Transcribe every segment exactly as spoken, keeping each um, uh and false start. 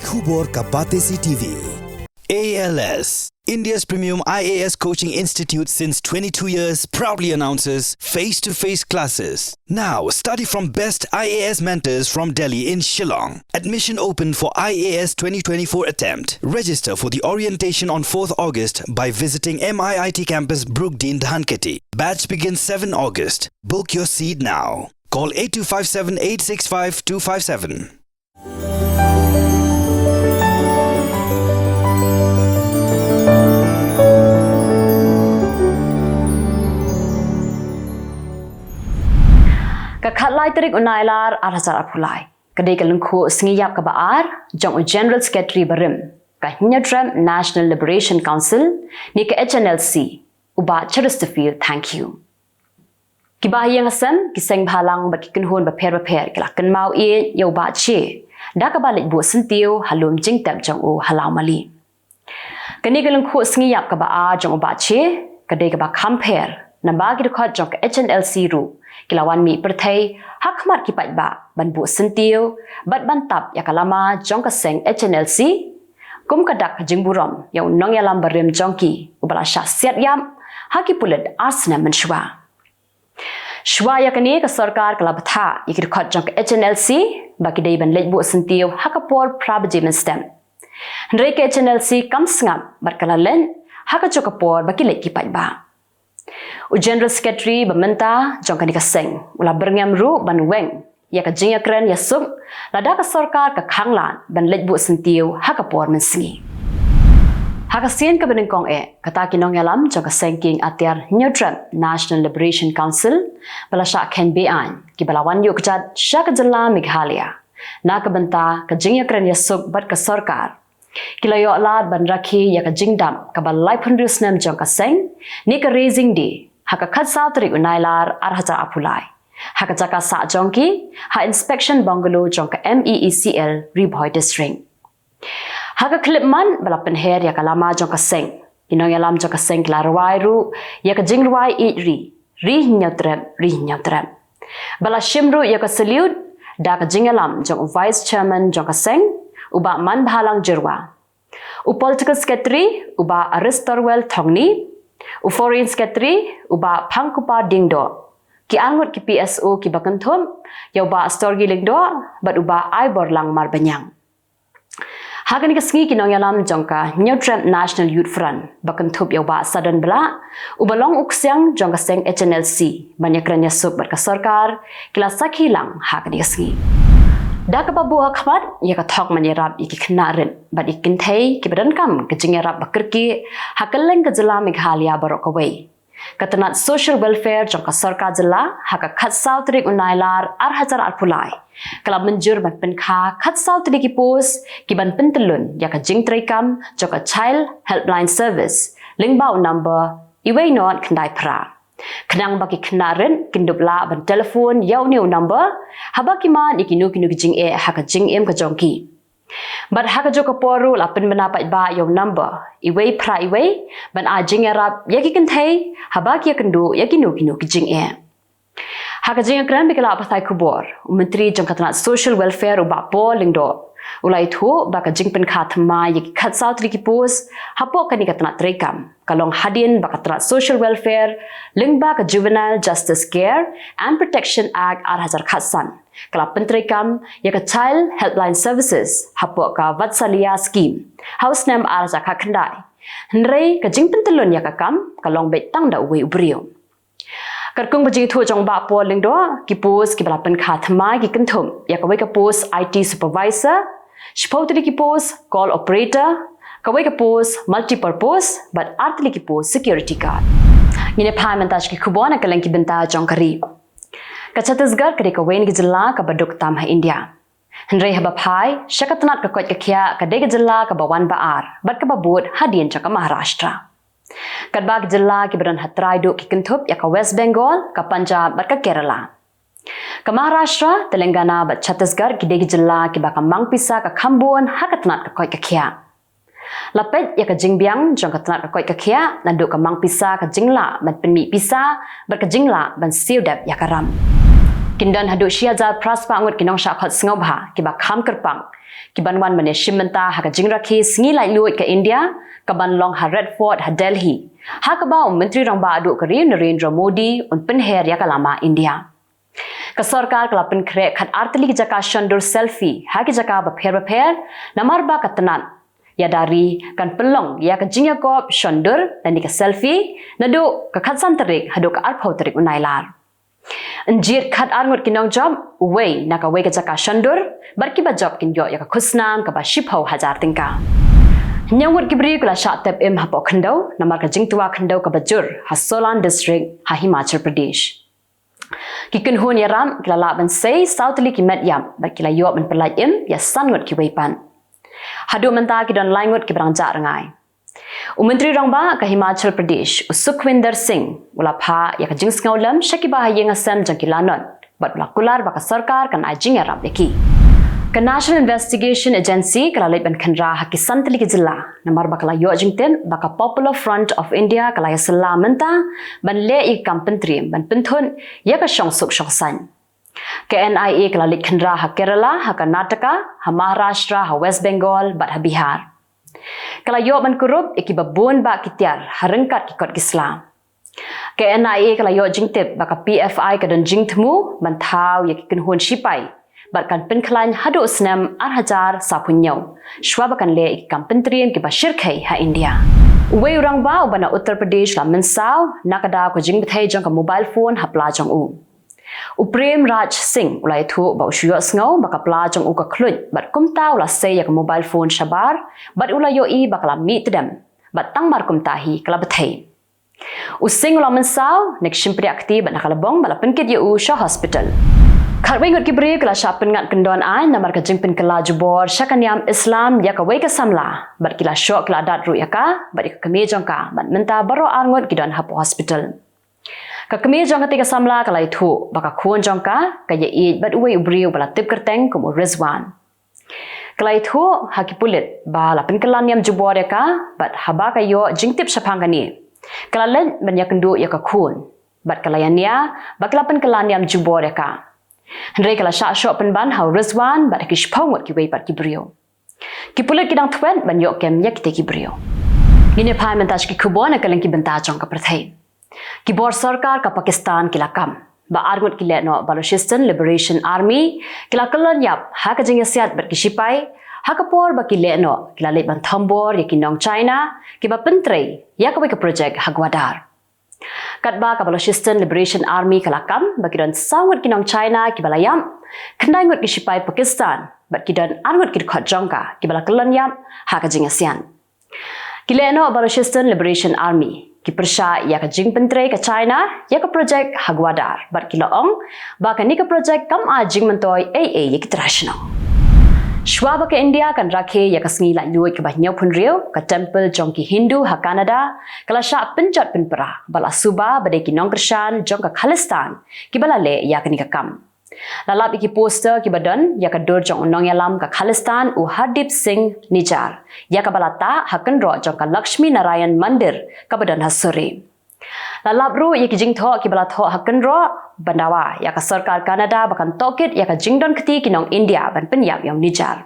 Khubor ka Batesi T V. A L S, India's premium I A S coaching institute since twenty-two years, proudly announces face-to-face classes. Now, study from best I A S mentors from Delhi in Shillong. Admission open for I A S twenty twenty-four attempt. Register for the orientation on fourth August by visiting M I I T campus, Brookdean, Dhankheti. Batch begins seven August. Book your seat now. Call eight two five seven eight six five two five seven. Ka khatlai tarik u Nailar ar hajar arphew lai, ka dei ka lyngkhuh sngi ïap kaba ar jong u General Secretary barim ka Hynñiewtrep National Liberation Council ne ka H N L C, u Bah Chesterfield Thangkhiew. Ki bahaïing hasem, ki seng bhalang bad ki kynhun bapher bapher ki la kynmaw ïeit ïa u Bah Che da kaba leit buh syntiew ha lum jingtep jong u ha Lawmali. Kane ka lyngkhuh sngi ïap kaba ar jong u Bah Che ka dei kaba kham pher, naba ki dkhot jong ka H N L C ruh ki la wan mih pyrthei ha khmat ki paidbah ban buh syntiew bad ban tap ïa ka lama jong ka seng H N L C kum ka dak ka jingburom ïa u nongïalam barim jong ki uba la shah siat ïap ha ki pulit ar snem mynshuwa. Shuwa ïa kane, ka sorkar ka la bthah ïa ki dkhot jong ka H N L C ba ki dei ban leit buh syntiew ha ka por phra baje mynstep. Hynrei ka H N L C kam sngap bad ka la leit ha kajuh ka por ba ki leit ki paidbah. U General Secretary ba mynta jong kane ka seng u la byrngem ruh ban weng ïa ka jingïakren ïasuk lada ka sorkar ka khang lad ban leit buh syntiew ha ka por mynsngi. Ha ka sien kaba nyngkong eh, kata ki nongïalam jong ka seng kieng atiar Hynñiewtrep National Liberation Council ba la shah kheiñ be-aiñ, kiba la wan ïuh kjat sha ka jylla Meghalaya na ka bynta ka jingïakren ïasuk bad ka sorkar, ki la ïoh lad ban rakhe ïa ka jingdap kaba laiphew hynriew snem jong ka seng ne ka Raising Day ha ka khatsaw tarik u Nailar ar hajar arphew lai ha ka jaka sah jong ki ha Inspection Bungalow jong ka M E E C L, Ri Bhoi District. Ha ka khyllipmat ba la pynher ïa ka lama jong ka seng, ki nongïalam jong ka seng ki la rwai ruh ïa ka jingrwai Ïeit Ri, Ri Hynñiewtrep, Ri Hynñiewtrep, ba la shim ruh ïa ka salute da ka jingïalam jong u Vice Chairman jong ka seng, u Bah Manbhalang Jyrwa, u Political Secretary, u Bah Aristorwell Thongni, u Foreign Secretary, u Bah Phangkupar Diengdoh, ki arngut ki P S O kiba kynthup ïa u Bah Storgi Lyngdoh bad u Bah Aiborlang Marbaniang. Ha kane ka sngi, ki nongïalam jong ka Hynñiewtrep National Youth Front ba kynthup ïa u Bah Sadon Blah, uba long u ksiang jong ka seng H N L C ban ïakren ïasuk bad ka sorkar, ki la sakhi lang ha kane ka sngi. Da kaba buh ha khmat ïa ka thok ban ïarap ïa ki khynnah rit bad ïa ki kynthei kiba donkam ka jingïarap ba kyrkieh ha kylleng ka jylla Meghalaya baroh kawei, ka tnat Social Welfare jong ka sorkar jylla ha ka khatsaw tarik u Nailar ar hajar arphew lai ka la mynjur ban pynkha khatsaw tylli ki post kiban pyntyllun ïa ka jingtreikam jong ka Child Helpline Service lyngba u number uwei not khyndai phra, khnang ba ki khynnah rit kin dup lah ban telephone ïa une u number haba ki mad ïa kino kino ki jingeh ha ka jingim ka jong ki. Bad ha kajuh ka por ruh la pynbna paidbah ïa u number uwei phra uwei ban ai jingïarap ïa ki kynthei haba ki ïakynduh ïa kino kino ki jingeh. Ha ka jingïakren bad ki lad pathai khubor, u Myntri jong ka tnat Social Welfare, u Bah Paul Lyngdoh, u la ïathuh ba ka jingpynkha thymmai ïa ki khatsaw tylli ki post hapoh kane ka tnat treikam ka long hadien ba ka tnat Social Welfare lyngba ka Juvenile Justice Care and Protection Act ar hajar khatsan ka la pyntreikam ïa ka Child Helpline Services hapoh ka Vatsalya Scheme ha u snem ar hajar khatkhyndai. Hynrei ka jingpyntyllun ïa ka kam ka long beit tang da uwei u briew. Katkum ka jingïathuh jong u Bah Paul Lyngdoh, ki post kiba la pynkha thymmai ki kynthup ïa kawei ka post I T Supervisor, shiphew tylli ki post Call Operator, kawei ka post Multipurpose bad ar tylli ki post Security Guard. Ngin ïa phai mynta sha ki khubor na kylleng ki bynta jong ka ri. Ka Chhattisgarh ka dei kawei na ki jylla kaba duk tam ha India. Hynrei haba phai sha ka tnat ka koit ka khiah, ka dei ka jylla kaba wan ba ar bad kaba bud hadien jong ka Maharashtra. Katba ki jylla kiba don ha trai duh ki kynthup ïa ka West Bengal, ka Punjab bad ka Kerala. Ka Maharashtra, Telangana bad Chhattisgarh ki dei ki jylla kiba ka mang pisa ka kham bun ha ka tnat ka koit ka khiah. La peit ïa ka jingbiang jong ka tnat ka koit ka khiah naduh ka mang pisa ka jinglah ban pynmih pisa bad ka jinglah ban siew dep ïa ka ram. Kin don haduh shi hajar phra spah ngut ki nongshah khot sngewbha kiba kham kyrpang, kiban wan ban ïashim bynta ha ka jingrakhe sngi laitluid ka India, kaban long ha Red Fort ha Delhi, ha kaba u Myntri Rangbah duh ka ri u Narendra Modi un pynher ïa ka lama India. Ka sorkar ka la pynkhreh khatar tylli ki jaka shon dur selfie ha ki jaka bapher bapher, namar ba ka tnat ïada ri kan pynlong ïa ka jingïakop shon dur lane ka selfie naduh ka khatsan tarik haduh ka arphew tarik u Nailar. Yn jied khatar ngut ki nongjop, uwei na kawei ka jaka shon dur, bad kiba jop kin ïoh ïa ka khusnam kaba shiphew hajar tyngka. Hynñiew ngut ki briew ki la shah tep im hapoh khyndew namar ka jingtwa khyndew kaba jur ha Solan District ha Himachal Pradesh. Ki kynhun ïarap ki la lah ban sei saw tylli ki met ïap bad ki la ïoh ban pyllait im ïa san ngut kiwei pat. Haduh mynta ki don lai ngut kiba dang jah rngai. U Myntri Rangbah ka Himachal Pradesh, u Sukhwinder Singh, u la phah ïa ka jingsngewlem sha kiba ha ïing ha sem jong ki lanot bad u la kular ba ka sorkar kan ai jingïarap ïa ki. Ka National Investigation Agency ka la leit ban khynra ha ki san tylli ki jylla namar ba ka la ïoh jingtip ba ka Popular Front of India ka la ïasylla mynta ban leh ïa ka kam pyntriem ban pynthut ïa ka shongsuk shongsaiñ. Ka N I A ka la leit khynra ha Kerala, ha Karnataka, ha Maharashtra, ha West Bengal bad ha Bihar. Ka la ïoh ban kurup ïa kiba bun bah ki tiar ha ryngkat ki kot ki sla. Ka N I A ka la ïoh jingtip ba ka P F I ka don jingthmu ban thaw ïa ki kynhun shipai bad kan pynkhlaiñ haduh u snem ar hajar sawphew hynñiew, shwa ba kan leh ïa ki kam pyntriem kiba shyrkhei ha India. Uwei u rangbah uba na Uttar Pradesh la mynsaw na ka daw ka jingbthei jong ka mobile phone ha pla jong u. U Prem Raj Singh u la ïathuh ba u shu ïohsngew ba ka pla jong u ka khluit bad kumta u la sei ïa ka mobile phone shabar bad u la ïohi ba ka la mih tdem bad tang mar kumta hi ka la bthei. U Singh u la mynsaw, ne ka shympriah kti bad na ka lbong bad la pynkit ïa u sha hospital. Khatwei ngut ki briew ki la shah pynngat kyndon aiñ namar ka jingpynkylla jubor sha ka niam Islam ïa kawei ka samla bad ki la shoh ki la dat ruh ïa ka bad ïa ka kmie jong ka bad mynta baroh ar ngut ki don hapoh hospital. Ka kmie jong katei ka samla ka la ïathuh ba ka khun jong ka ka ïaieit bad uwei u briew ba la tip kyrteng kum u Rizwan. Ka la ïathuh ha ki pulit ba la pynkylla niam jubor ïa ka bad haba ka ïoh jingtip shaphang kane, ka la leit ban ïakynduh ïa ka khun bad ka la ïania ba ka la pynkylla niam jubor ïa ka. Hynrei ka la shah shoh pynban ha u Rizwan bad ha ki shiphew ngut kiwei pat ki briew. Ki pulit ki dang thwet ban ïoh kem ïa kitei ki briew. Ngin ïa phai mynta sha ki khubor na ka liang ki bynta jong ka pyrthei. Ki bor sorkar ka Pakistan ki la kam ba ar ngut ki lehnoh Balochistan Liberation Army ki la kyllon ïap ha ka jingïasiat bad ki shipai ha ka por ba ki lehnoh ki la leit ban thombor ïa ki nong China kiba pyntrei ïa kawei ka projek ha Gwadar. Katba ka Balochistan Liberation Army ka la kam ba ki don saw ngut ki nong China kiba la ïap, khyndai ngut ki shipai Pakistan bad ki don ar ngut ki dkhot jong ka kiba la kyllon ïap ha ka jingïasiat. Ki lehnoh Balochistan Liberation Army ki pyrshah ïa ka jingpyntrei ka China ïa ka projek ha Gwadar bad ki la ong ba kane ka projek kam ai jingmyntoi ei ei ïa ki trai shnong. Shwa ba ka India kan rakhe ïa ka sngi laitluid kaba hynñiewphew hynriew, ka temple jong ki Hindu ha Canada ka la shah pynjot pynpra bad la suba ba dei ki nongkyrshan jong ka Khalistan kiba la leh ïa kane ka kam. La lap ïa ki poster kiba don ïa ka dur jong u nongïalam ka Khalistan u Hardeep Singh Nijjar ïa kaba la tah ha kynroh jong ka Lakshmi Narayan Mandir kaba don ha Surrey. La lap ruh ïa ki jingthoh kiba la thoh ha kynroh ban dawa ïa ka sorkar Canada ba kan tohkit ïa ka jingdon kti ki nong India ban pynïap ïa u Nijjar.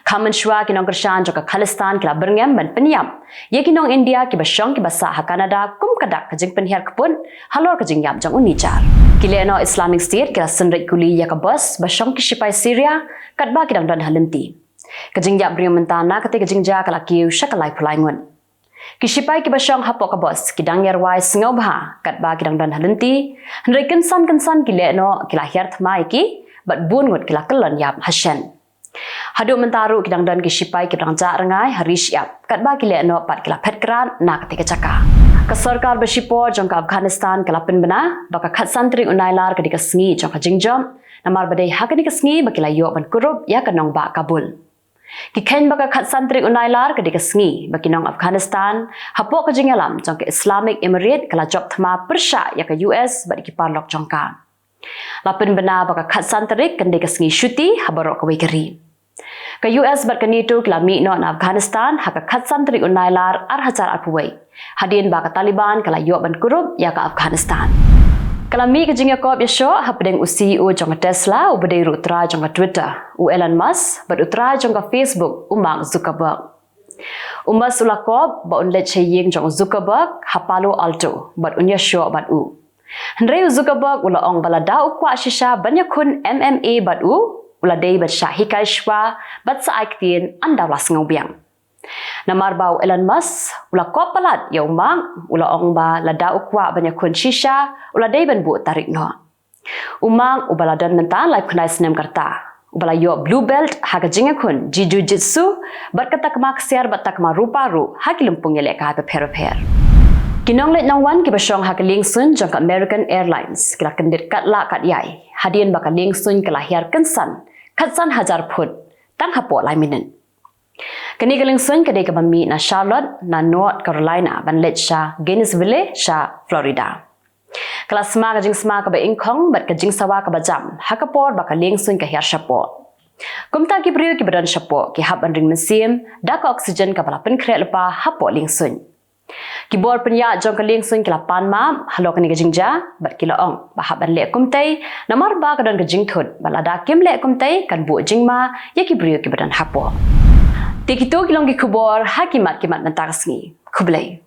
Kham mynshuwa ki nongkyrshan jong ka Khalistan ki la byrngem ban pynïap ïa ki nong India kiba shong kiba sah ha Canada kum ka dak ka jingpynhiar kput halor ka jingïap jong u Nijjar. Ki lehnoh Islamic State ki la synreit kuli ïa ka bos ba shong ki shipai Syria katba ki dang don ha lynti. Ka jingïap briew mynta na katei ka jingjia ka la kiew sha ka laiphew lai ngut. Ki shipai kiba shong hapoh ka bos ki dang ïarwai sngewbha katba ki dang don ha lynti, hynrei kynsan kynsan ki lehnoh ki la hiar thma ïa ki bad bun ngut ki la kyllon ïap ha shen. Haduh mynta ruh ki dang don ki shipai kiba dang jah rngai ha ri shyiap katba ki lehnoh pat ki la phet krad na katei ka jaka. Ka sorkar ba shipor jong ka Afghanistan ka la pynbna ba ka khatsan tarik u Nailar ka dei ka sngi jong ka jingjop, namar ba dei ha kane ka sngi ba ki la ïoh ban kurup ïa ka nongbah Kabul. Ki kheiñ ba ka khatsan tarik u Nailar ka dei ka sngi ba ki nong Afghanistan hapoh ka jingïalam jong ka Islamic Emirate ka la jop thma pyrshah ïa ka U S bad ki paralok jong ka. La pynbna ba ka khatsan tarik kan dei ka sngi shuti ha baroh kawei ka ri. Ka U S bad ka NATO ki la mih noh na Afghanistan ha ka khatsan tarik u Nailar ar hajar arphew wei, hadien ba ka Taliban ka la ïoh ban kurup ïa ka Afghanistan. Ka la mih ka jingïakop ïashoh hapdeng u C E O jong ka Tesla, u ba dei ruh u trai jong ka Twitter, u Elon Musk, bad u trai jong ka Facebook, u Mark Zuckerberg. U Musk u la kop ba un leit sha ïing jong u Zuckerberg ha Palo Alto bad un ïashoh bad u. Hynrei u Zuckerberg u la ong ba lada u kwah shisha ban ïakhun M M A bad u, u la dei ban shah hikai shuwa bad sa ai ktien ynda u la sngew biang. Namar ba u Elon Musk u la kop palat ïa u Mark, u la ong ba lada u kwah ban ïakhun shisha, u la dei ban buh tarik noh. U Mark u ba la don mynta laiphew khyndai snem ka rta, u ba la ïoh blue belt ha ka jingïakhun Jiu-Jitsu bad ka takma ksiar bad takma rupa ruh ha ki lympung ïalehkai bapher bapher. Ki nongleit nongwan ki ba shong ha ka liengsuiñ jong ka American Airlines ki la kyndit katlah katïai hadien ba ka liengsuiñ ka la hiar kynsan khatsan hajar phut tang hapoh lai minit. Kane ka liengsuiñ ka dei kaba mih na Charlotte na North Carolina ban leit sha Gainesville sha Florida. Ka la sma ka jingsma kaba ingkhong bad ka jingsawa kaba jam ha ka por ba ka liengsuiñ ka hiar shapoh. Kumta ki briew kiba don shapoh ki hap ban ring mynsiem da ka oxygen kaba la pynkhreh lypa hapoh liengsuiñ. Ki bor pynïaid jong ka liengsuiñ ki la pan map halor kane ka jingjia bad ki la ong ba hap ban leh kumtei, namar ba ka don ka jingthut ba lada kim leh kumtei kan buh jingma ïa ki briew kiba don hapoh. Te kito ki long ki khubor ha ki mat ki mat mynta ka sngi. Khublei.